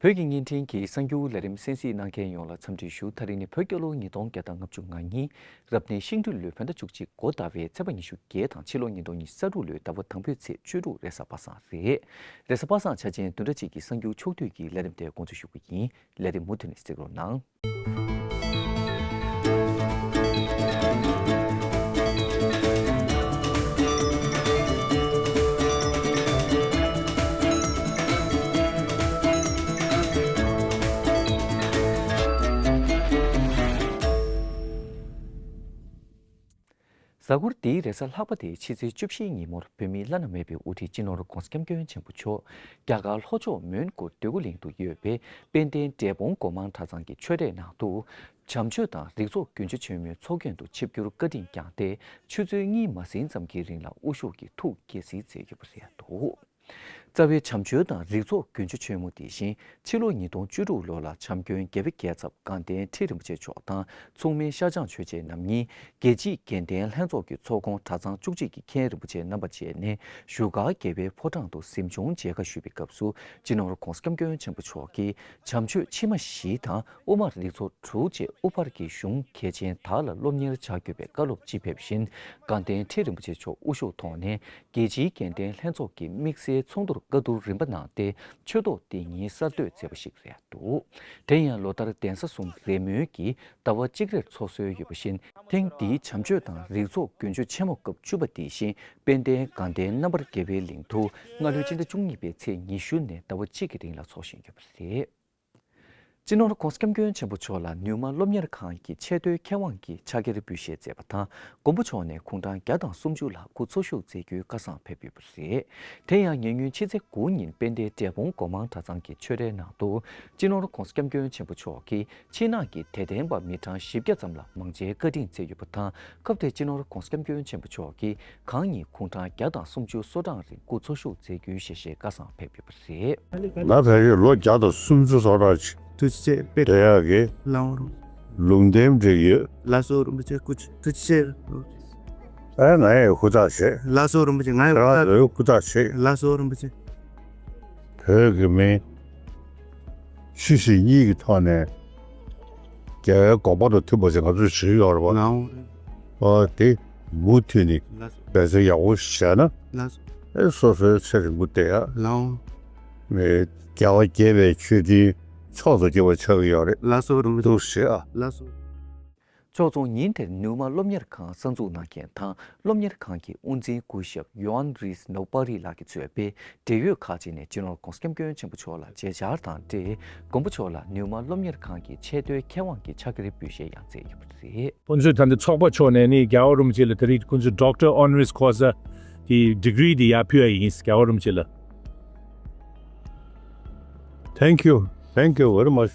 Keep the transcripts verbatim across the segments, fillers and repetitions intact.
བོད་ཀྱི་བརྙན་འཕྲིན་གྱི་གསར་འགྱུར་ལས་རིམ་གསན་གཟིགས་གནང་མཁན་ཡོངས་ལ་འཚམས་འདྲི་ཞུ། ད་རིང་ནི་བོད་རྒྱལ་ལོ་ཉིས་སྟོང་བརྒྱ་དང་ལྔ་བཅུ་ང་གཉིས། རབ་གནས་ཤིང་སྦྲུལ་ལོའི་བོད་ཟླ་བཅུ་གཅིག་འགོ་ཟླ་བའི་ཚེས་པ་ཉི་ཤུ་བརྒྱད་དང་ཕྱི་ལོ་ཉིས་སྟོང་ཉི་ཤུ་རྩ་དྲུག་ལོའི་ཟླ་བ་དང་པོའི་ཚེས་བཅུ་དྲུག་རེས་གཟའ་པ་སངས་རེད། རེས་གཟའ་པ་སངས་འཆར་ཅན་བདུན་ཕྲག་གཅིག་གི་གསར་འགྱུར་ཕྱོགས་བསྡུས་ཀྱི་ལས་རིམ་དེ་འགོ་འཛུགས་ཞུ་གི་ཡིན། ལས་རིམ་མུ་མཐུད་ནས་གཟིགས་རོགས་གནང་། གཟའ་འཁོར་འདིའི་རེས་གཟའ་ལྷག་པ་སྟེ་ཕྱི་ཚེས་བཅུ་བཞིའི་ཉིན་མོར་བོད་མིའི་བླ་ན་མེད་པའི་དབུ་ཁྲིད་སྤྱི་ནོར་༧གོང་ས་༧སྐྱབས་མགོན་ཆེན་པོ་མཆོག་རྒྱ་གར་ལྷོ་ཕྱོགས་མོན་གྷོ་འདོད་རྒུ་གླིང་དུ་ཡོད་པའི་དཔལ་ལྡན་འབྲས་སྤུངས་སྒོ་མང་གྲྭ་ཚང་གི་ཆོས་གྲྭའི་ནང་དུ། བྱམས་ཆོས་དང་རིགས་ཚོགས་རྒྱུན་སྤྱོད་ཆེན་མོའི་ཚོགས་མགོན་དུ་ཆིབས་བསྒྱུར་བཀའ་དྲིན་བསྐྱངས་ཏེ། ཆུ་ཚོད་གཉིས་མ་ཟིན་ཙམ་གྱི་རིང་ལ་དབུ་བཞུགས་ཀྱིས་ཐུགས་དགྱེས་གཟིགས་མཛད་ཡོད་པ་རེད་འདུག། རྩ་བའི་བྱམས་ཆོས་དང་རིགས་ཚོགས་རྒྱུན་སྤྱོད་ཆེན་མོ་དེ་བཞིན་ཕྱི་ལོ་ཉིས་སྟོང་བཅུ་དྲུག་ལོ་ལ་བྱམས་མགོན་རྒྱལ་བའི་རྒྱལ་ཚབ་དགའ་ལྡན་ཁྲི་རིན་པོ་ཆེ་མཆོག་དང་མཚུངས་མེད་ཤར་བྱང་ཆོས་རྗེ་རྣམ་གཉིས། རྒྱལ་སྤྱིའི་དགེ་ལྡན་ལྷན་ཚོགས་ཀྱི་ཚོགས་ཁོངས་གྲྭ་ཚང་བཅུ་གཅིག་གི་མཁན་རིན་པོ་ཆེ་རྣམ་པ་བཅས་ནས་བཞུགས་སྒར་རྒྱལ་བའི་ཕོ་བྲང་དུ་གཟིམ་ཆུང་མཇལ་ཁ་ཞུས་པའི་སྐབས་སུ། སྤྱི་ནོར་༧གོང་ས་༧སྐྱབས་མགོན་ཆེན་པོ་མཆོག་གིས་བྱམས་ཆོས་ཕྱི་མ་བཞི་དང་དབུ་མ་རིགས་ཚོགས་དྲུག་བཅས་དབུ་ཕར་གྱི་གཞུང་གལ་ཆེན་དག་ལ་སློབ་གཉེར་བྱ་དགོས་པའི་བཀའ་སློབ་ཅིག་ཕེབས་བཞིན། དགའ་ལྡན་ཁྲི་རིན་པོ་ཆེ་མཆོག་དབུ་བཞུགས་ཐོག་ནས་རྒྱལ་སྤྱིའི་དགེ་ལྡན་ལྷན་ཚོགས་ཀྱི་དམིགས་བསལ་ཚོགས་འདུར་བཀའ་བསྡུར་རིམ་པ་གནང་སྟེ། ཆོས་ཐོག་དེ་ཉིད་གསར་གཏོད་མཛད་པ་ཞིག་རེད་འདུག། དེ་ཡང་ལོ་ལྟར་གདན་ས་གསུམ་རེས་མོས་ཀྱིས་ཟླ་བ་གཅིག་རེར་འཚོགས་སྲོལ་ཡོད་པ་བཞིན། ཐེངས་འདིའི་བྱམས་ཆོས་དང་རིགས་ཚོགས་རྒྱུན་སྤྱོད་ཆེན་མོ་སྐབས་བཅུ་པ་དེ་བཞིན་དཔལ་ལྡན་དགའ་ལྡན་རྣམ་པར་རྒྱལ་བའི་གླིང་དུ་སྔ་ལོའི་སྤྱི་ཟླ་བཅུ་གཉིས་པའི་ཚེས་ཉི་ཤུ་ནས་ཟླ་བ་གཅིག་གི་རིང་ལ་འཚོགས་བཞིན་ཡོད་པ་རེད། སྤྱི་ནོར་༧གོང་ས་༧སྐྱབས་མགོན་ཆེན་པོ་མཆོག་ལ་ནུས་མ་སློབ་གཉེར་ཁང་གི་ཆེས་མཐོའི་མཁས་དབང་གི་ཕྱག་འཁྱེར་འབུལ་བཞེས་མཛད་པ་དང་། མགོན་པོ་མཆོག་ནས་དགུང་གྲངས་བརྒྱ་དང་སུམ་ཅུ་ལ་སྐུ་འཚོ་བཞུགས་མཛད་རྒྱུའི་བཀའ་བཟང་ཕེབས་ཡོད་པ་རེད། དེ་ཡང་ཉེ་སྔོན་ཕྱི་ཚེས་དགུ་ཉིན་དཔལ་ལྡན་འབྲས་སྤུངས་སྒོ་མང་གྲྭ་ཚང་གི་ཆོས་གྲྭའི་ནང་དུ། སྤྱི་ནོར་༧གོང་ས་༧སྐྱབས་མགོན་ཆེན་པོ་མཆོག་གིས་ཕྱི་ནང་གི་དད་ལྡན་པ་མི་གྲངས་བཞི་བརྒྱ་ཙམ་ལ་མང་མཇལ་བཀའ་དྲིན་སྩལ་ཡོད་པ་དང་། སྐབས་དེར་སྤྱི་ནོར་༧གོང་ས་༧སྐྱབས་མགོན་ཆེན་པོ་མཆོག་གིས་གང་ཉིད་དགུང་གྲངས་བརྒྱ་དང་སུམ་ཅུ་སོ་གྲངས་རིང་སྐུ་འཚོ་བཞུགས་མཛད་རྒྱུའི་ཞལ་བཞེས་བཀའ་བཟང་ཕེབས་ཡོད་པ་རེད། ང་ཕལ་ཆེར་ལོ་བརྒྱ་དང་སུམ་ཅུ་སོ་གྲངས་ཅིག་དུ་ཆེ་དཔེ་བསྡད་ཡག་གི་ལའོ་རུ་ལུང་བསྟན་འགྲིག་ཡོད། ལ་སོ་རུ་མི་ཆེ་སྐུ་ཆེ་དུ་ཆེ། ཨེ་ང་ཡི་ཧུར་ཐག་བྱེད། ལ་སོ་རིན་པོ་ཆེ། ང་ཡི་ཧུར་ཐག་ལ་སོ་རིན་པོ་ཆེ། བོད་ཀྱི་མི་ཕྱི་ཞིང་གཉིས་ཀྱི་ཐོག་ནས་རྒྱལ་བའི་དགོངས་པ་དང་མཐུན་པ་ཞིག་ང་ཚོས་བྱེད་ཀྱི་ཡོད་རེད་པ། ལའོ། ཨ་དེ་མུ་མཐུད་ནས་ལ་སོ་འབད་བརྩོན་ཡག་པོ་བྱས་ན། ལ་སོ་ཨེ་སོ་སོའི་ཚེ་རིང་པོ་བསྡད་ཡ། ལའོ། མི་རྒྱལ་བ་དགྱེས་པའི་མཆོད་སྤྲིན་མཆོག་ཏུ་གྱུར་པ་ཆགས་ཀྱི་ཡོད་རེད། ལ་སོ་རིན་པོ་ཆེ། འདུག་ཞེས་ཨ། ལ་སོ། ཕྱོགས་མཚུངས་ཉིན་དེར་ནུས་མ་སློབ་གཉེར་ཁང་གསར་འཛུགས་གནང་མཁན་དང་སློབ་གཉེར་ཁང་གི་དབུ་འཛིན་སྐུ་ཞབས་ཡོ་ཨན་རིས་ནོ་པ་རི་ལགས་ཀྱིས་གཙོས་པའི་འབྲེལ་ཡོད་ཁག་ཅིག་ནས་སྤྱི་ནོར་༧གོང་ས་༧སྐྱབས་མགོན་ཆེན་པོ་མཆོག་ལ་མཇལ་བཅར་དང་འབྲེལ། མགོན་པོ་མཆོག་ལ་ནུས་མ་སློབ་གཉེར་ཁང་གི་ཆེས་མཐོའི་མཁས་དབང་གི་ཕྱག་འཁྱེར་འབུལ་བཞེས་ཡང་མཛད་ཡོད་པ་རེད། ཁོང་ཚོས་ད་ལྟ་ཚོགས་པ་ཕྱོགས་ནས་ནི་རྒྱལ་བ་རིན་པོ་ཆེ་ལ་ད་རེས་ཁོང་ཚོས་Doctor Honoris Causa གི་degree དེ་ཡར་ཕུལ་བ་ཡིན། རྒྱལ་བ་རིན་པོ་ཆེ་ལ། Thank you. Thank you very much.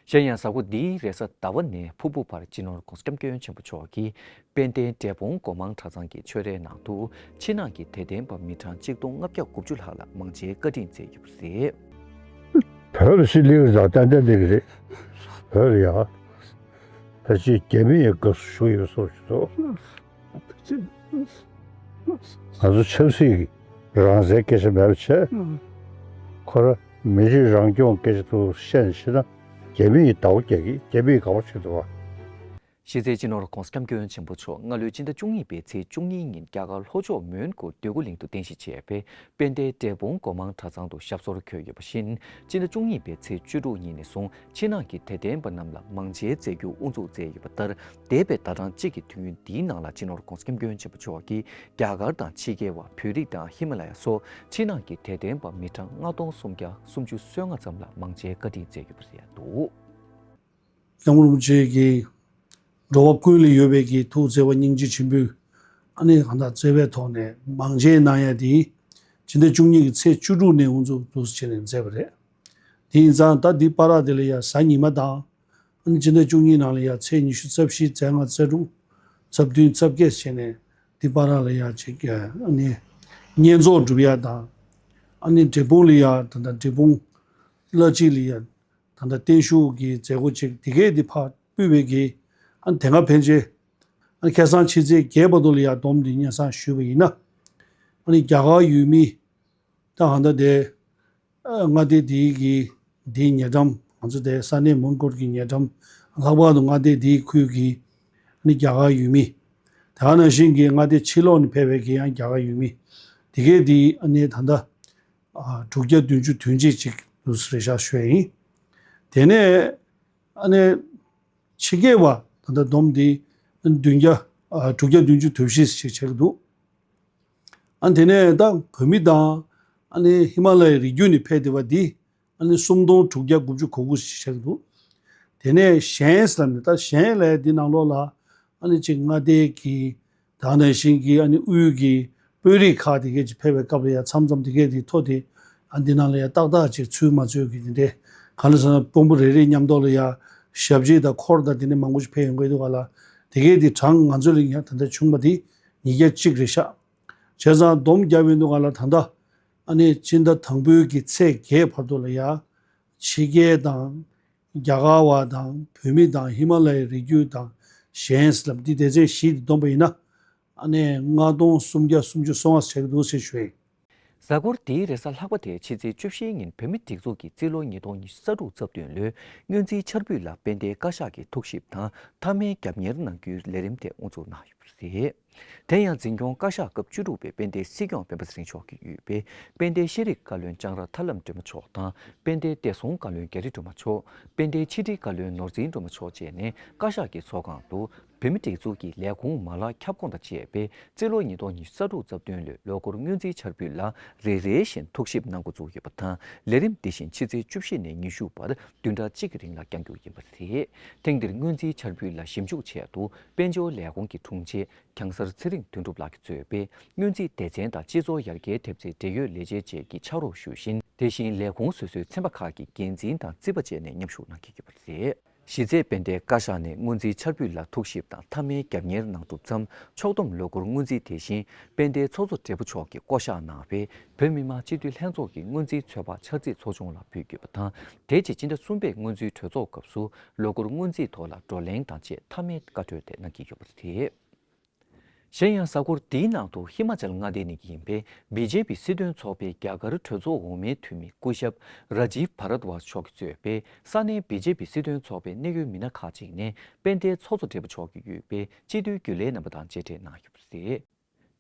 གཞན་ཡང་གཟའ་འཁོར་འདིའི་རེས་གཟའ་ཟླ་བ་ནས་ཕུར་བུ་བར་སྤྱི་ནོར་༧གོང་ས་༧སྐྱབས་མགོན་ཆེན་པོ་མཆོག་གིས་དཔལ་ལྡན་འབྲས་སྤུངས་སྒོ་མང་གྲྭ་ཚང་གི་ཆོས་གྲྭའི་ནང་དུ་ཕྱི་ནང་གི་དད་ལྡན་པ་མི་གྲངས་གཅིག་སྟོང་ལྔ་བརྒྱ་དགུ་བཅུ་ལྷག་ལ་མང་མཇལ་བཀའ་དྲིན་སྩལ་ཡོད་པ་རེད། བོད་ལ་ཕྱི་གླིང་རེད་ད་ཏན་ཏན་གླིང་རེད། བོད་ལ་ཡ། ཕལ་ཆེར་རྒྱ་མི་ཡི་སྐབས་སུ་བཞུགས་ཡོད་བཟོ་ཞིག་འདུག། ང་ཚོ་ཆབ་སྲིད་ཀྱི་རང་བཙན་སྐད་ཆ་མེད་པ་བྱས། ཁོ་རང་མི་རིགས་རང་སྐྱོང་སྐད་ཆ་དུ་བཤད་ནས་བཤད་ན་རྒྱ་མི་ཡི་ཟླ་བོ་རྒྱག་གི་རྒྱ་མི་ཡི་དགའ་བོ་བྱེད་འདུག་བ། གཞི་རྩའི་སྤྱི་ནོར་༧གོང་ས་༧སྐྱབས་མགོན་ཆེན་པོ་མཆོག་སྔ་ལོའི་སྤྱི་ཟླ་བཅུ་གཉིས་པའི་ཚེས་བཅུ་གཉིས་ཉིན་རྒྱ་གར་ལྷོ་ཕྱོགས་མོན་གྷོ་འདོད་རྒུ་གླིང་དུ་རྟེན་གཞི་བྱས་པའི་དཔལ་ལྡན་འབྲས་སྤུངས་སྒོ་མང་གྲྭ་ཚང་དུ་ཞབས་སོར་འཁོད་ཡོད་པ་བཞིན། སྤྱི་ཟླ་བཅུ་གཉིས་པའི་ཚེས་བཅུ་དྲུག་ཉིན་ནས་བཟུང་ཕྱི་ནང་གི་དད་ལྡན་པ་རྣམས་ལ་མང་མཇལ་མཛད་རྒྱུ་དབུ་འཛུགས་མཛད་ཡོད་པ་ལྟར། འདས་པའི་ཟླ་གྲངས་གཅིག་གི་དུས་ཡུན་འདིའི་ནང་ལ་སྤྱི་ནོར་༧གོང་ས་༧སྐྱབས་མགོན་ཆེན་པོ་མཆོག་གིས་རྒྱ་གར་དང་ཕྱི་རྒྱལ་བ་བོད་རིགས་དང་ཧི་མ་ལ་ཡ་སོགས་ཕྱི་ནང་གི་དད་ལྡན་པ་མི་གྲངས་ལྔ་སྟོང་སུམ་བརྒྱ་སུམ་ཅུ་སོ་ལྔ་ཙམ་ལ་མང་མཇལ་བཀའ་དྲིན་སྩལ་ཡོད་པ་རེད་འདུག། སྐྱབས་མགོན་རིན་པོ་ཆེ་གིས་འགྲོ་བ་ཀུན་ལ་ཡོད་པའི་གི་ཐུགས་བརྩེ་བ་སྙིང་རྗེ་ཆེན་པོས་ཨ་ནི་གང་ལྟར་བརྩེ་བའི་ཐོག་ནས་མང་མཇལ་གནང་ཡ་དེ་ཕྱི་ཟླ་བཅུ་གཉིས་ཀྱི་ཚེས་བཅུ་དྲུག་ནས་དབུ་འཛུགས་འདུག་སེ་བྱས་ནས་མཛད་པ་རེད། དེ་ཡིན་ཙང་ད་འདི་བར་དེ་ལ་ཡ་གཟའ་ཉི་མ་དང་ཨ་ནི་ཕྱི་ཟླ་བཅུ་གཉིས་ནང་ལ་ཡ་ཚེས་ཉི་ཤུ་རྩ་བཞི་རྩ་ལྔ་རྩ་དྲུག་རྩ་བདུན་རྩ་བརྒྱད་བྱས་ནས་འདི་བར་ལ་ཡ་ཅིག་ཨ་ནི་བསྙེན་རྫོགས་སྒྲུབ་ཡ་དང་ཨ་ནི་འབྲས་སྤུངས་ལ་ཡ་ད་ལྟ་འབྲས་སྤུངས་བླ་སྤྱི་ལ་ཡ། ད་ལྟ་བརྟན་བཞུགས་ཀྱི་མཛད་སྒོ་ཅིག་དེ་གས་དེ་ཕར་སྤུས་པའི་གི་ཨ་ནི་དེ་སྔ་ཕན་ཆད་ཨ་ནི་ཁ་སང་ཕྱི་ཚེས་བརྒྱད་བར་དུ་ལ་ཡ་སྡོམ་དེ་སྙན་སེང་ཞུས་པ་ཡིན་ན། ཨ་ནི་རྒྱ་གར་ཡུལ་མི་ད་གང་ལྟར་དེ་ མངའ་སྡེ་འདིའི་གི་འདིའི་ཉེ་འགྲམ། ང་ཚོ་དེ་ས་གནས་མོན་གྷོ་གི་ཉེ་འགྲམ། ལྷག་པར་དུ་མངའ་སྡེ་འདིའི་ཁུལ་གྱི་ནི་རྒྱ་གར་ཡུལ་མི། དེ་ནང་བཞིན་གྱི་མངའ་སྡེ་ཕྱི་ལོགས་ནས་ཕེབས་པའི་གི་ཡང་རྒྱ་གར་ཡུལ་མི། དེ་གས་དེ་ཨ་ནི་ད་ལྟ་ཨ་དྲུག་བརྒྱ་བདུན་ཅུ་དོན་གཅིག་ཅིག་འདུག་རེད་ཤག་ཞུ་ཡ་ཡིན། དེ་ནས་ཨ་ནི་ཕྱི་རྒྱལ་བ་ད་ལྟ་བསྡོམས་དེ་བདུན་བརྒྱ་ཨ་དྲུག་བརྒྱ་བདུན་ཅུ་དོན་བཞི་ཞིག་ཆགས་ཀྱི་འདུག་ཨ་དེ་ནས་ད་བོད་མི་དང་ཨ་ནི་ཧི་མ་ལ་ཡའི་རི་རྒྱུད་ནས་ཕེབས་བསྡད་པ་འདི་ཨ་ནི་སུམ་སྟོང་དྲུག་བརྒྱ་དགུ་བཅུ་གོ་དགུ་ཞིག་ཆགས་འདུག་དེ་ནས་གཞན་ཟེར་ནས་ད་གཞན་ལ་འདི་ནང་ལོགས་ལ་ཨ་ནི་ཅིག་མངའ་སྡེ་གི་ད་ནང་བཞིན་གྱི་ཨ་ནི་དབུས་ཀྱི་དཔོན་རིགས་ཁག་དེ་གས་ཅིག་ཕེབས་པའི་སྐབས་ལ་ཡ་མཚམས་མཚམས་དེ་གས་དེ་ཐོ་དེ་ཨ་འདི་ནང་ལ་ཡ་ཏག་ཏག་ཅིག་ཚུད་མ་ཚུད་ཀྱི་དེ་འདྲས་ག་ལ་ཟེར་ན་དཔོན་པོ་རེ་རེ་མཉམ་དུ་ལ་ཡ་ཞབས་ཕྱི་དང་འཁོར་དང་དེ་འདྲས་མང་པོ་ཞིག་ཕེབས་ཡོང་གི་འདུག་ག་ལ། དེ་གས་དེ་གྲངས་ང་ཚོ་ལ་ཡ་ད་ལྟ་བྱུང་བ་དེ་ཉིས་བརྒྱ་གཅིག་རེད་ཤག་བྱས་ཙང་བསྡོམས་བརྒྱབ་ཡོང་དུས་སྒང་ལ་ད་ལྟ་ཨ་ནི་སྤྱི་ཟླ་དང་པོའི་གི་ཚེས་བརྒྱད་བར་དུ་ལ་ཡ་ཕྱི་རྒྱལ་དང་རྒྱ་གར་བ་དང་བོད་མི་དང་ཧི་མ་ལ་ཡའི་རི་རྒྱུད་དང་གཞན་ཟེར་ལབ་འདི་སྡེ་ཚན་བཞི་འདི་བསྡོམས་པ་ཡིན་ན་ཨ་ནི་ལྔ་སྟོང་སུམ་བརྒྱ་སུམ་ཅུ་སོ་ལྔ་ཞིག་ཆགས་ཀྱི་འདུག་ཟེར་ཞུ་ཡིན། གཟའ་འཁོར་འདིའི་རེས་གཟའ་ལྷག་པ་དེ་ཕྱི་ཚེས་བཅུ་བཞིའི་ཉིན་བོད་མིའི་སྒྲིག་འཛུགས་ཀྱི་རྩིས་ལོ་ཉིས་སྟོང་ཉི་ཤུ་རྩ་དྲུག་རྩ་བདུན་ལོའི་སྔོན་རྩིས་འཆར་འབུལ་ལ་དཔལ་ལྡན་བཀའ་ཤག་གི་ཐུགས་ཞིབ་དང་མཐའ་མའི་རྒྱབ་གཉེར་གནང་རྒྱུའི་ལས་རིམ་དེ་དབུ་འཛུགས་གནང་ཡོད་པ་རེད། དེ་ཡང་འཛིན་སྐྱོང་བཀའ་ཤག་སྐབས་བཅུ་དྲུག་པའི་དཔལ་ལྡན་སྲིད་སྐྱོང་སྤེན་པ་ཚེ་རིང་མཆོག་གིས་དབུས་པའི་དཔལ་ལྡན་ཤེས་རིག་བཀའ་བློན་ལྕང་ར་ཐར་ལམ་སྒྲོལ་མ་མཆོག་དང་། དཔལ་ལྡན་བདེ་སྲུང་བཀའ་བློན་རྒྱ་རི་སྒྲོལ་མ་མཆོག་དཔལ་ལྡན་ཕྱི་དྲིལ་བཀའ་བློན་ནོར་འཛིན་སྒྲོལ་མ་མཆོག་བཅས་ནས་བཀའ་ཤག་གི་ཚོགས་ཁང་དུ་བོད་མིའི་སྒྲིག་འཛུགས་ཀྱི་ལས་ཁུངས་མ་ལག་ཁྱབ་ཁོངས་དང་བཅས་པའི་རྩིས་ལོ་ཉིས་སྟོང་ཉི་ཤུ་རྩ་དྲུག་རྩ་བདུན་ལོའི་ལོ་འཁོར་སྔོན་རྩིས་འཆར་འབུལ་ལ་རེ་རེ་བཞིན་ཐུགས་ཞིབ་གནང་འགོ་བཙུགས་ཡོད་པ་དང་། ལས་རིམ་འདི་བཞིན་ཕྱི་ཚེས་བཅུ་བཞི་ནས་ཉི་ཤུ་བར་བདུན་ཕྲག་གཅིག་གི་རིང་ལ་བསྐྱང་རྒྱུ་ཡིན་པ་རེད། ཐེངས་འདིར་སྔོན་རྩིས་འཆར་འབུལ་ལ་ཞིབ་འཇུག་ཆེད་དུ་དཔལ་འབྱོར་ལས་ཁུངས་ཀྱི་དྲུང་ཆེ་གྱང་གསར་ཚེ་རིང་དོན་གྲུབ་ལགས་ཀྱིས་གཙོས་པའི་སྔོན་རྩིས་སྡེ་ཚན་དང་སྤྱི་ཚོགས་ཡར་རྒྱས་ཐེབས་རྩའི་འབྲེལ་ཡོད་ལས་བྱེད་བཅས་ཀྱིས་ཕྱག་རོགས་ཞུས་ཤིང་། དེ་བཞིན་ལས་ཁུངས་སོ་སོའི་ཚན་པ་ཁག་གི་འགན་འཛིན་དང་རྩིས་པ་བཅས་ནས་མཉམ་ཞུགས་གནང་གི་ཡོད་པ་རེད། གཞི་རྩའི་དཔལ་ལྡན་བཀའ་ཤག་ནས་སྔོན་རྩིས་འཆར་འབུལ་ལ་ཐུགས་ཞིབ་དང་མཐའ་མའི་རྒྱབ་གཉེར་གནང་གྲུབ་མཚམས། ཕྱོགས་བསྡོམས་ལོ་འཁོར་སྔོན་རྩིས་དེ་བཞིན་དཔལ་ལྡན་ཚོགས་གཙོ་སྦྲེལ་པོ་མཆོག་གིས་བསྐོ་གཞག་གནང་བའི་བོད་མི་མང་སྤྱི་འཐུས་ལྷན་ཚོགས་ཀྱི་སྔོན་རྩིས་ཚོད་དཔག་འཆར་རྩིས་ཚོགས་ཆུང་ལ་ཕུལ་ཡོད་པ་དང་། དེ་རྗེས་སྤྱི་ཟླ་གསུམ་པའི་སྔོན་རྩིས་གྲོས་ཚོགས་སྐབས་སུ་ལོ་འཁོར་སྔོན་རྩིས་ཐོག་ལ་བགྲོ་གླེང་དང་བཅས་མཐའ་མའི་བཀའ་འཁྲོལ་དེ་གནང་གི་ཡོད་པ་རེད། གཞན་ཡང་གཟའ་འཁོར་འདིའི་ནང་དུ་ཧི་མ་ཅལ་མངའ་སྡེ་ནས་ཡིན་པའི་བི་ཇེ་པི་སྲིད་དོན་ཚོགས་པའི་རྒྱ་གར་གྲོས་ཚོགས་འོག་མའི་འཐུས་མི་སྐུ་ཞབས་ར་ཇིབ་བྷ་རད་ཝཱཇ་མཆོག་གིས་གཙོས་པའི་ས་གནས་བི་ཇེ་པི་སྲིད་དོན་ཚོགས་པའི་གནད་ཡོད་མི་སྣ་ཁག་ཅིག་ནས་དཔལ་ལྡན་ཚོགས་གཙོ་སྦྲེལ་པོ་མཆོག་གིས་དབུས་པའི་སྤྱི་འཐུས་རྒྱུན་ལས་རྣམ་པ་དང་མཇལ་འཕྲད་གནང་ཡོད་པ་རེད།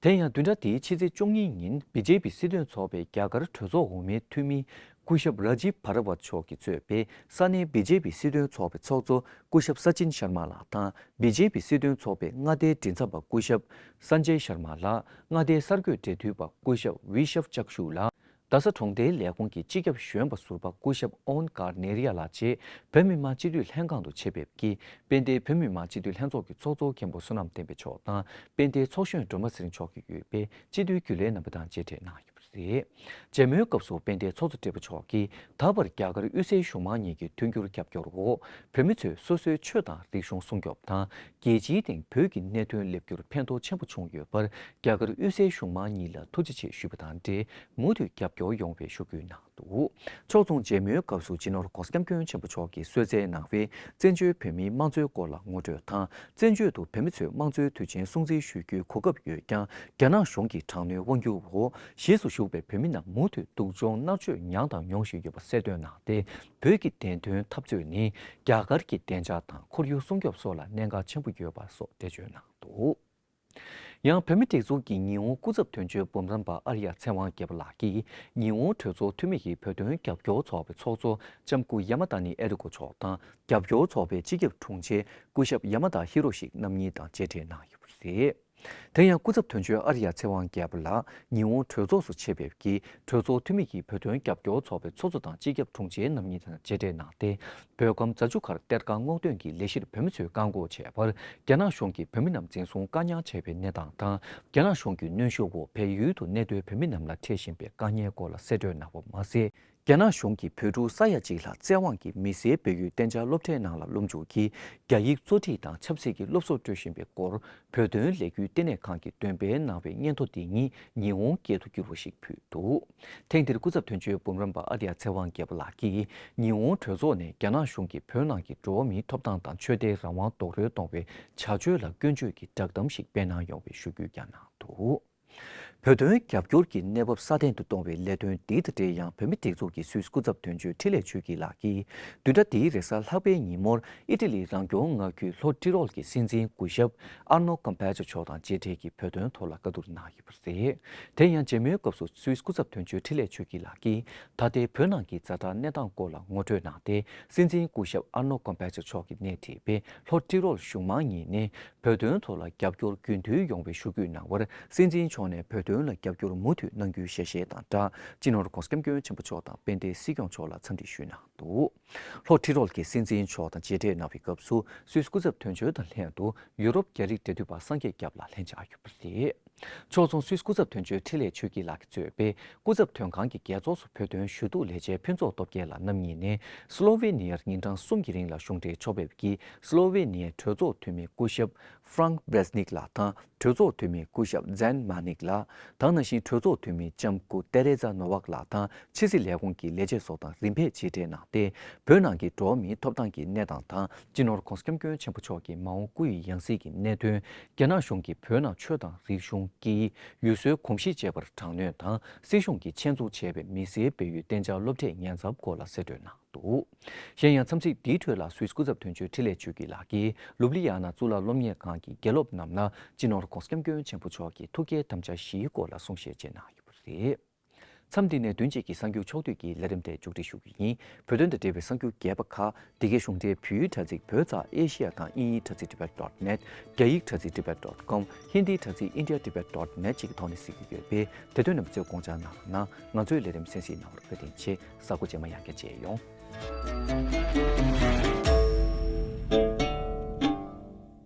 དེ་ཡང་བདུན་ཕྲག་འདིའི་ཕྱི་ཚེས་བཅུ་གཉིས་ཉིན་བི་ཇེ་པི་སྲིད་དོན་ཚོགས་པའི་རྒྱ་གར་གྲོས་ཚོགས་འོག་མའི་འཐུས་མི་སྐུ་ཞབས་ར་ཇིབ་བྷ་རད་ཝཱཇ་མཆོག་གིས་གཙོས་པའི་ས་གནས་བི་ཇེ་པི་སྲིད་དོན་ཚོགས་པའི་ཚོགས་གཙོ་སྐུ་ཞབས་ས་ཅིན་ཤར་མ་ལགས་དང་། བི་ཇེ་པི་སྲིད་དོན་ཚོགས་པའི་མངའ་སྡེའི་མགྲིན་ཚབ་པ་སྐུ་ཞབས་སན་ཇེ་ཤར་མ་ལགས། མངའ་སྡེའི་གསར་འགོད་འབྲེལ་མཐུད་པ་སྐུ་ཞབས་བི་ཤབ་ཅག་ཤུ་ལགས། རྡ་ས་གྲོང་སྡེའི་ལས་ཁུངས་ཀྱི་སྤྱི་ཁྱབ་གཞོན་པ་ཟུར་པ་སྐུ་ཞབས་ཨོན་ཀར་ནེ་རི་ཡ་ལགས་བཅས་བོད་མི་མང་སྤྱི་འཐུས་ལྷན་ཁང་དུ་ཆེད་ཕེབས་ཀྱིས་དཔལ་ལྡན་བོད་མི་མང་སྤྱི་འཐུས་ལྷན་ཚོགས་ཀྱི་ཚོགས་གཙོ་མཁན་པོ་བསོད་ནམས་བསྟན་འཕེལ་མཆོག་དང་དཔལ་ལྡན་ཚོགས་གཞོན་སྒྲོལ་མ་ཚེ་རིང་མཆོག་གིས་དབུས་པའི་སྤྱི་འཐུས་རྒྱུན་ལས་རྣམ་པ་དང་མཇལ་འཕྲད་གནང་ཡོད་པ་རེད། མཇལ་མོལ་སྐབས་སུ་དཔལ་ལྡན་ཚོགས་གཙོ་སྦྲེལ་པོ་མཆོག་གིས་ད་བར་རྒྱ་གར་དབུས་སའི་གཞུང་མང་གཉིས་ཀྱི་མཐུན་འགྱུར་རྒྱབ་སྐྱོར་འོག་བོད་མི་ཚོས་སོ་སོའི་ཆོས་དང་རིག་གཞུང་སྲུང་སྐྱོབ་དང་རྒྱལ་སྤྱིའི་སྟེང་བོད་ཀྱི་གནད་དོན་སླེབས་རྒྱུར་ཕན་ཐོགས་ཆེན་པོ་བྱུང་ཡོད་པར་རྒྱ་གར་དབུས་སའི་གཞུང་མང་གཉིས་ལ་ཐུགས་རྗེ་ཆེ་ཞུས་པ་དང་འབྲེལ་མུ་མཐུད་རྒྱབ་སྐྱོར་ཡོང་བའི་ཞུ་སྐུལ་གནང་འདུག་ཕྱོགས་མཚུངས་མཇལ་མོལ་སྐབས་སུ་སྤྱི་ནོར་༧གོང་ས་༧སྐྱབས་མགོན་ཆེན་པོ་མཆོག་གིས་གསོལ་སྩལ་གནང་བའི་བཙན་བྱོལ་བོད་མིའི་དམངས་གཙོའི་སྐོར་ལ་ངོ་སྤྲོད་དང་། བཙན་བྱོལ་དུ་བོད་མི་ཚོས་དམངས་གཙོའི་དུས་ཆེན་སྲུང་བརྩི་ཞུ་རྒྱུའི་གོ་སྐབས་ཡོད་ཀྱང་། རྒྱ་ནག་གཞུང་གི་དྲག་གནོན་དབང་སྒྱུར་འོག་གཞིས་སུ་བཞུགས་པའི་བོད་མི་རྣམས་མུ་མཐུད་སྡུག་སྦྱོང་མནར་གཅོད་མྱངས་དང་མྱོང་བཞིན་ཡོད་པ་གསལ་སྟོན་གནང་སྟེ། བོད་ཀྱི་བདེན་དོན་འཐབ་རྩོད་ནི་རྒྱ་གར་གྱི་བདེ་འཇགས་དང་ཁོར་ཡུག་སྲུང་སྐྱོབ་སོགས་ལ་གནད་འགག་ཆེན་པོ་ཡོད་པ་སོགས་འགྲེལ་བརྗོད་གནང་འདུག་ཡང་བོད་མིའི་སྒྲིག་འཛུགས་ཀྱི་ཉི་འོང་སྐུ་ཚབ་དོན་གཅོད་འབུམ་རམས་པ་ཨར་ཡ་ཚེ་དབང་རྒྱལ་པོ་ལགས་ཀྱིས་ཉི་འོང་གྲོས་ཚོགས་འཐུས་མི་ཡིས་བོད་དོན་རྒྱབ་སྐྱོར་ཚོགས་པའི་ཚོགས་གཙོ་ལྕམ་སྐུ་ཡ་མ་ད་ནི་ཨེ་རི་ཀོ་མཆོག་དང་རྒྱབ་སྐྱོར་ཚོགས་པའི་སྤྱི་ཁྱབ་དྲུང་ཆེ་སྐུ་ཞབས་ཡ་མ་ད་ཧི་རོ་ཤི་རྣམ་གཉིས་དང་མཇལ་འཕྲད་གནང་ཡོད་པ་རེད། དེ་ཡང་སྐུ་ཚབ་དོན་གཅོད་ཨར་ཡ་ཚེ་དབང་རྒྱལ་པོ་ལགས་ཉི་འོང་གྲོས་ཚོགས་སུ་ཆེད་ཕེབས་ཀྱིས་གྲོས་ཚོགས་འཐུས་མི་ཡིས་བོད་དོན་རྒྱབ་སྐྱོར་ཚོགས་པའི་ཚོགས་གཙོ་དང་སྤྱི་ཁྱབ་དྲུང་ཆེ་རྣམ་གཉིས་དང་མཇལ་འཕྲད་གནང་སྟེ། བོད་ཁམས་རྫ་ཆུ་ཁར་གཏེར་ཁ་སྔོག་འདོན་གྱི་ལས་གཞིར་བོད་མི་ཚོས་བཀག་འགོག་བྱས་པར། རྒྱ་ནག་གཞུང་གིས་བོད་མི་རྣམས་འཛིན་བཟུང་བཀག་ཉར་བྱས་པའི་གནས་སྟངས་དང་། རྒྱ་ནག་གཞུང་གི་གནོན་ཤུགས་འོག་བལ་ཡུལ་དུ་གནས་སྡོད་བོད་མི་རྣམས་ལ་འཕྲད་བཞིན་པའི་དཀའ་ངལ་སྐོར་ལ་གསལ་བསྒྲགས་གནང་བ་མ་ཟད། རྒྱ་ནག་གཞུང་གིས་བོད་ཕྲུག་ས་ཡ་གཅིག་ལྷག་བཙན་དབང་གིས་མི་སེར་བལ་ཡུལ་གཏན་འཇགས་སློབ་གྲྭའི་ནང་ལ་སློབ་འཇུག་གིས་རྒྱ་ཡིག་གཙོ་ཁྲིད་དང་ཆབ་སྲིད་ཀྱི་སློབ་གསོ་སྤྲོད་བཞིན་པའི་སྐོར། བོད་དོན་ལས་འགུལ་ལྟེ་གནས་ཁང་གིས་འདོན་སྤེལ་གནང་བའི་སྙན་ཐོ་འདི་ཉིད་ཉི་འོང་སྐད་དུ་བསྒྱུར་བ་ཞིག་ཕུལ་འདུག་ཐེངས་འདིར་སྐུ་ཚབ་དོན་གཅོད་འབུམ་རམས་པ་ཨ་ཏི་ཡ་ཚེ་དབང་རྒྱལ་པོ་ལགས་ཀྱིས་ཉི་འོང་གྲོས་ཚོགས་ནས་རྒྱ་ནག་གཞུང་གིས་བོད་ནང་གི་འགྲོ་བ་མིའི་ཐོབ་ཐང་དང་ཆོས་དད་རང་དབང་རྡོག་རོལ་གཏོང་བའི་བྱ་སྤྱོད་ལ་སྐྱོན་བརྗོད་ཀྱི་བསྒྲགས་གཏམ་ཞིག་སྤེལ་གནང་ཡོང་བའི་ཞུ་སྐུལ་ཀྱང་གནང་འདུག་བོད་དོན་རྒྱབ་སྐྱོར་གྱི་གནས་བབ་སྲ་བརྟན་དུ་གཏོང་བའི་ལས་དོན་འདི་དང་འབྲེལ་ཡང་། བོད་མིའི་སྒྲིག་འཛུགས་ཀྱི་སུད་སི་སྐུ་ཚབ་དོན་གཅོད་འཕྲིན་ལས་ཆོས་སྐྱིད་ལགས་ཀྱིས། བདུན་ཕྲག་འདིའི་རེས་གཟའ་ལྷག་པའི་ཉིན་མོར་ཨི་ཊ་ལིའི་རང་སྐྱོང་མངའ་ཁུལ་ལྷོ་ཏི་རོལ་གྱི་སྲིད་འཛིན་སྐུ་ཞབས་ཨར་ནོ་ཀམ་པེ་ཅོ་མཆོག་དང་མཇལ་འཕྲད་ཀྱིས་བོད་དོན་ཐོག་ལ་བཀའ་བསྡུར་གནང་ཡོད་པ་རེད། དེ་ཡང་མཇལ་མོལ་སྐབས་སུ་སུད་སི་སྐུ་ཚབ་དོན་གཅོད་འཕྲིན་ལས་ཆོས་སྐྱིད་ལགས་ཀྱིས། ད་ལྟའི་བོད་ནང་གི་ཛ་དྲག་གནས་སྟངས་སྐོར་ལ་ངོ་སྤྲོད་གནང་སྟེ། སྲིད་འཛིན་སྐུ་ཞབས་ཨར་ནོ་ཀམ་པེ་ཅོ་མཆོག་གིས་སྣེ་ཁྲིད་པའི་ལྷོ་ཏི་རོལ་གཞུང་མང་གཉིས་ནས་བོད་དོན་ཐོག་ལ་རྒྱབ་སྐྱོར་རྒྱུན་མཐུད་ཡོང་བའི་ཞུ་སྐུལ་གནང་བར། སྲིད་འཛིན་མཆོག་ནས་བོད་དོན་ལ་རྒྱབ་སྐྱོར་མུ་མཐུད་གནང་རྒྱུའི་ཞལ་བཞེས་དང་སྦྲགས། སྤྱི་ནོར་༧གོང་ས་༧སྐྱབས་མགོན་ཆེན་པོ་མཆོག་དང་དཔལ་ལྡན་སྲིད་སྐྱོང་མཆོག་ལ་འཚམས་འདྲི་ཞུས་གནང་འདུག་ལྷོ་ཏི་རོལ་གྱི་སྲིད་འཛིན་མཆོག་དང་མཇལ་འཕྲད་གནང་བའི་སྐབས་སུ། སུད་སི་སྐུ་ཚབ་དོན་གཅོད་དང་ལྷན་དུ་ཡུ་རོབ་རྒྱ་རིགས་འབྲེལ་མཐུད་པ་སངས་རྒྱས་སྐྱབས་ལགས་ལྷན་བཅར་ཡོད་པ་རེད། ཕྱོགས་མཚུངས་སུད་སི་སྐུ་ཚབ་དོན་གཅོད་འཕྲིན་ལས་ཆོས་སྐྱིད་ལགས་ཀྱིས་གཙོས་པའི་སྐུ་ཚབ་དོན་ཁང་གི་རྒྱལ་ཚོགས་སུ་བོད་དོན་ཞུ་གཏུག་ལས་བྱེད་ཕུན་ཚོགས་སྟོབས་རྒྱལ་ལགས་རྣམ་གཉིས་ནས། སི་ལོ་ཝེ་ནི་ཡར་ཉིན་གྲངས་གསུམ་གྱི་རིང་ལ་གཞུང་འབྲེལ་ཕྱོགས་ཕེབས་ཀྱིས། སི་ལོ་ཝེ་ནི་ཡའི་གྲོས་ཚོགས་འཐུས་མི་སྐུ་ཞབས་ཧྥ་རང་བྷེ་རེ་སི་ནིག་ལགས་དང་། གྲོས་ཚོགས་འཐུས་མི་སྐུ་ཞབས་ཛན་མ་ནིག་ལགས་དང་། ནང་བཞིན་གྲོས་ཚོགས་འཐུས་མི་ལྕམ་སྐུ་ཏེ་རེ་ཛ་ནོ་ཝག་ལགས་དང་། ཕྱི་སྲིད་ལས་ཁུངས་ཀྱི་ལས་བྱེད་སོགས་དང་རིམ་པས་མཇལ་འཕྲད་གནང་སྟེ། བོད་ནང་གི་འགྲོ་བ་མིའི་ཐོབ་ཐང་གི་གནས་སྟངས་དང་། སྤྱི་ནོར་༧གོང་ས་༧སྐྱབས་མགོན་ཆེན་པོ་མཆོག་གི་མ་འོངས་སྐུ་ཡི་ཡང་སྲིད་ཀྱི་གནད་དོན། རྒྱ་ནག་གཞུང་གིས་བོད་ནང་ཆོས་དང་རིག་གཞུང་། སྐད་ཡིག་ཡུལ་སྲོལ་གོམས་གཤིས་བཅས་པར་དྲག་གནོན་དང་། སྲིད་གཞུང་གིས་ཆེད་འཛུགས་བྱས་པའི་མི་སེར་སྤེལ་ཡུལ་གཏན་འཇགས་སློབ་གྲྭའི་ཉེན་ཚབས་སྐོར་ལ་གསལ་བསྒྲགས་གནང་འདུག་གཞན་ཡང་། འཚམས་གཟིགས་འདིའི་ཁྲོད་ལ་སུད་སི་སྐུ་ཚབ་དོན་གཅོད་འཕྲིན་ལས་ཆོས་སྐྱིད་ལགས་ཀྱིས། ལུབ་ལི་ཡ་ན་གཙུག་ལག་སློབ་གཉེར་ཁང་གི་དགེ་སློབ་རྣམས་ལ་སྤྱི་ནོར་༧གོང་ས་༧སྐྱབས་མགོན་ཆེན་པོ་མཆོག་གི་ཐུགས་བསྐྱེད་དམ་བཅའ་བཞིའི་སྐོར་ལ་གསུང་བཤད་བཅས་གནང་ཡོད་པ་རེད། མཚམས་འདི་ནས་བདུན་གཅིག་གི་གསར་འགྱུར་ཕྱོགས་བསྡུས་ཀྱི་ལས་རིམ་དེ་མཇུག་སྒྲིལ་ཞུ་རྒྱུ་ཡིན། བོད་དོན་དང་འབྲེལ་བའི་གསར་འགྱུར་རྒྱས་པ་ཁག་འདི་གའི་གཞུང་འབྲེལ་བོད་ཡིག་དྲ་ཚིགས། བོད་ཙ་ཨེ་ཤི་ཡ་དང་དབྱིན་ཡིག་དྲ་ཚིགས་tibet dot net། རྒྱ་ཡིག་དྲ་ཚིགས་tibet dot com། ཧིན་དིའི་དྲ་ཚིགས་india tibet dot net བཅས་ཀྱི་ཐོག་ནས་གཟིགས་རྒྱུ་ཡོད་པས། དེ་དོན་རྣམ་པ་ཚོས་དགོངས་འཇགས་གནང་རོགས་གནང་། ང་ཚོའི་ལས་རིམ་གསན་གཟིགས་གནང་བར་བཀའ་དྲིན་ཆེ། གཟའ་འཁོར་རྗེས་མ་ཡང་བསྐྱར་མཇལ་ཡོང་།